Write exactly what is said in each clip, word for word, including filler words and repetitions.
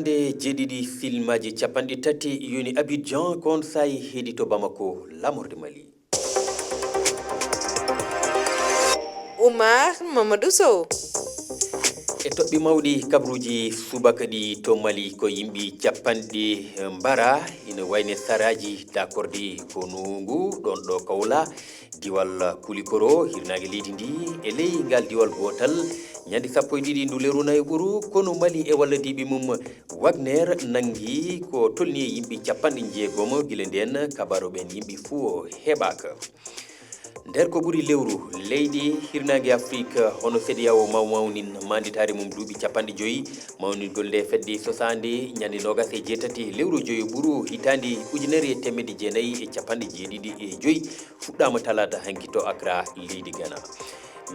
E jeeɗiɗi filmaaji capanɗe tati yoni Abidjan, ko on saa'i heedi to Bamako, lamorde Mali. Oumar Mamadou Sow. E toɓɓe mawɗi, kabruuji subaka ɗi to Mali, ko yimɓe capanɗe mbara ina wayne saraaji dakorde konu ngu ɗon ɗo Kawla, diwal Kulikoro, hirnaange leydi ndi. E ley ngal diwal gootal, ñande sappo e ɗiɗi ndu lewru nayo ɓuru, konu Mali e wallodiiɓe mum Wagner nanngi ko tolni e yimɓe capanɗe jeegom. Gila ndeen, kabaaru ɓeen yimɓe fuu heɓaaka. Nder ko ɓuri lewru, leyɗe hirnaange Afrik hono CEDEAO maw mawnin maanditaare mum duuɓi capanɗe joyi. Mawningol nde fedde sosaande ñande noogas e jeetati lewru joyo ɓuru hitaande ujunere e teemedde jeenayi e capanɗe jeeɗiɗi e joyi fuɗɗaama talaata hanki to Accra, leydi Ghana.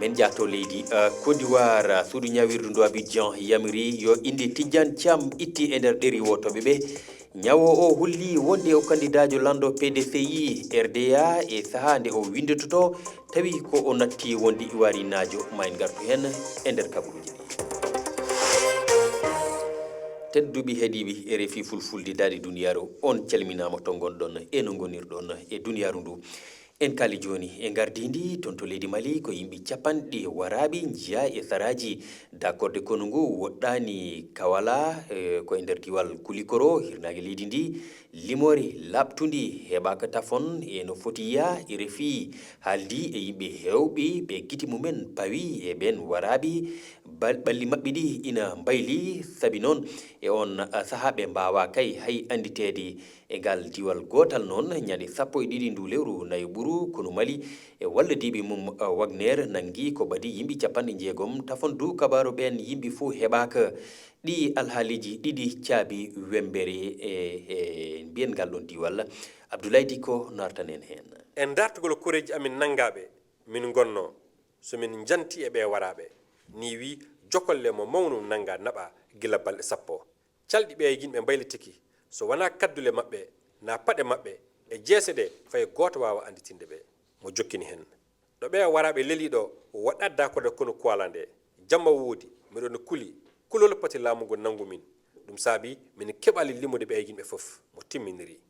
Men jaato leydi, eh, Côte d'Ivoire, suudu ñaawirdu ndu Abidjan yamiri yo innde Tidiane Thiam itti e nder ɗeri wootoɓe ɓe. Ñawo o holli wonde o kandidaajo lanndo P D C I R D A e sahaa nde o winndototoo, tawi ko o natti wonde ivoirinaajo. Ma en ngartu heen e nder kabaruuji ɗi. Tedduɓe heɗiiɓe R F I Fulfulde Daande Duniyaaru, on calminaama to ngonɗon e no ngonirɗon e duniyaaru ndu. En kaali jooni e ngardiindi toon to leydi Mali, ko yimɓe capanɗe waraaɓe njiyaa e saraaji dakorde konu ngu woɗɗaani Kawala, eh, ko e nder diwal Kulikoro, hirnaange leydi ndi. Limoore laaɓtundi heɓaaka tafon e no foti yiyaa. R F I haaldi e yimɓe heewɓe ɓe gite mumen pawi e ɓeen waraaɓe, bal-, ɓalli maɓɓe ɗi ina mbayli, sabi noon e oon, ah, sahaa ɓe mbaawaa kay hay annditeede. E ngal diwal gootal noon, ñande sappo e ɗiɗi ndu lewru nayo ɓuru, konu Mali e wallodiiɓe mum, ah, Wagner nanngi ko ɓadi yimɓe capanɗe jeegom. Tafon du kabaaru ɓeen yimɓe fuu heɓaaka. Ɗi alhaaliiji ɗiɗi caabi wemmbere e, e mbiyen ngal ɗoon diwal. Abdoulaye Dicko naartan en heen. E daartugol koreeji amin nanngaaɓe min ngonnoo, so min njanti e ɓee waraaɓe, nii wii jokolle mo mawnum nanngaa naɓaa gila balɗe sappo. Calɗi ɓee yimɓe mbaylitiki, so wonaa kaddule maɓɓe, naa paɗe maɓɓe, e jeese ɗee, fay gooto waawaa annditinde ɓe. Mo jokkini heen. Ɗo ɓee waraaɓe lelii ɗoo, woɗɗaade dakorde konu Kuwala nde. Jamma woodi, miɗo no kuli, kulol pati laamu ngu nanngu min. Ɗum saabii, min keɓaali limude ɓee yimɓe fof, mo timminiri.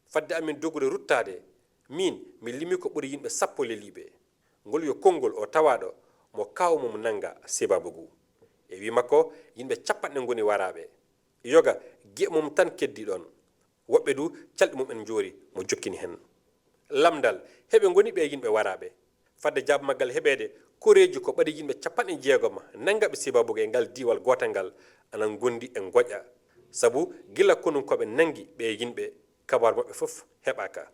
Fadde amin dogude ruttaade, miin, mi limii ko ɓuri yimɓe sappo leliiɓe. Ngol yo konngol o tawaaɗo mo kaaw mum nannga sababu ngu. E wii makko, yimɓe capanɗe ngoni waraaɓe. Yoga, gi'e mum tan keddii ɗoon. Woɓɓe du, calɗi mum en njoori, mo jokkini heen. Lamndal, heɓe ngoni ɓee yimɓe waraaɓe? Fadde jaabu maggal heɓeede, koreeji ko ɓadi yimɓe capanɗe jeegom nanngaɓe sababu e ngal diiwal gootal ngal ana ngondi e ngoƴa. Sabu gila konunkooɓe nanngi ɓee yimɓe, kabaaru maɓɓe fof heɓaaka.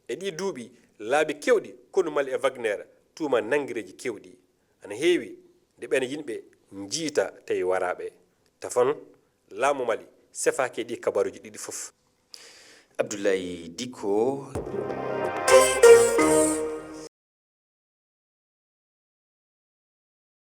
E ɗii duuɓi, laabi keewɗi konu Mali e Wagner tuuma nanngireeji keewɗi. Ana heewi nde ɓeen yimɓe njiyta tawi waraaɓe. Tafon, laamu Mali sefaaki e ɗii kabaaruuji ɗiɗi fof. Abdoulaye Dicko.